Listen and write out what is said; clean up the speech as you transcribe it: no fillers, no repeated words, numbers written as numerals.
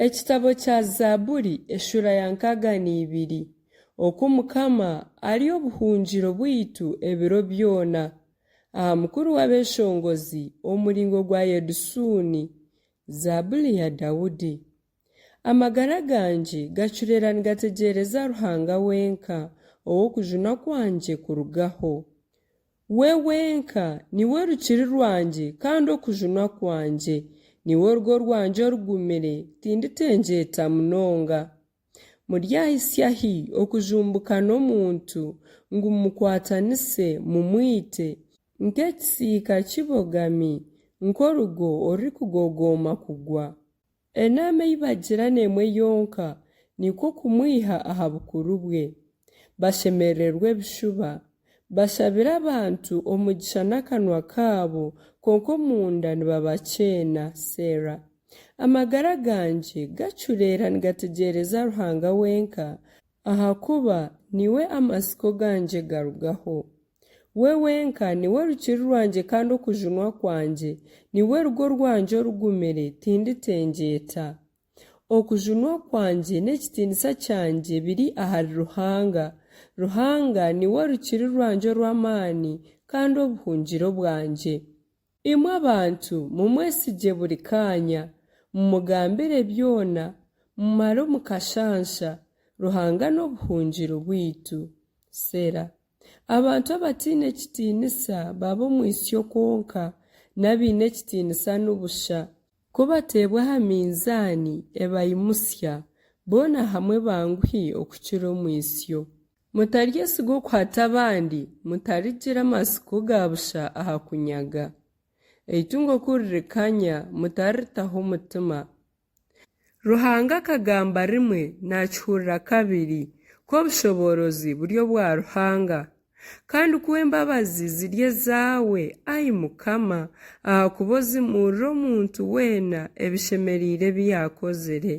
Ekitabo kya Zaaburi eshuura ya 62 Oku Mukama ari obuhungiro bwaitu ebiro byona. Aha mukuru w'abeeshongozi, omu muringo gwa Yedusuuni. Zaaburi ya Daudi. Amagara gangye gacureera nigategyereza Ruhanga wenka, ou okujunwa kwangye kurugaho. We wenka niwe rukiri rwangye kandi okujunwa kwangye, niwe rugo rwangye orugumire, tinditengyeta munonga. Muryahitsya hi okujumbukana omuntu, ngu mumukwatanise mumwite, nk'ekisiika kibogami, nk'orugo orurikugogooma kugwa? Enaama ei bagira n'emwe yonka, nikwo kumwiha aha bukuru bwe. Bashemerererwa ebishuba. Bashabira abantu omugisha n'akanwa kaabo, kwonka omunda nibabakyeena. Selah. Amagara gangye gacureera nigategyereza Ruhanga wenka, ahakuba niwe amatsiko gangye garugaho. We wenka niwe rukiri rwangye kandi okujunwa kwangye, niwe rugo rwangye orugumire, tinditengyeta. Okujunwa kwangye n'ekitiinisa kyangye biri ahari Ruhanga. Ruhanga niwe rukiri rwangye orw'amaani kandi obuhungiro bwangye. Imwe abantu, mumwesigye buri kaanya, mumugambire byona, mumare omu kashansha, Ruhanga n'obuhungiro bwaitu. Sela. Abantu abataine kitiinisa baba omwitsyo kwonka, n'abaine ekitiinisa ni busha. Ku bateebwa aha minzaani ebaimutsya, boona hamwe banguhi okukira omwitsyo. Mutaryesiga okuhata abandi, mutarigira amatsiko ga busha aha kunyaga. Eitungo ku ririkanya, mutariritaho omutima. Ruhanga akagamba rimwe naakihurira kabiri, ku obushoboorozi buri obwa Ruhanga, kandi ku embabazi ziri ezaawe, ai Mukama, ahakuba ozimuurira omuntu weena ebishemereire ebi yaakozire.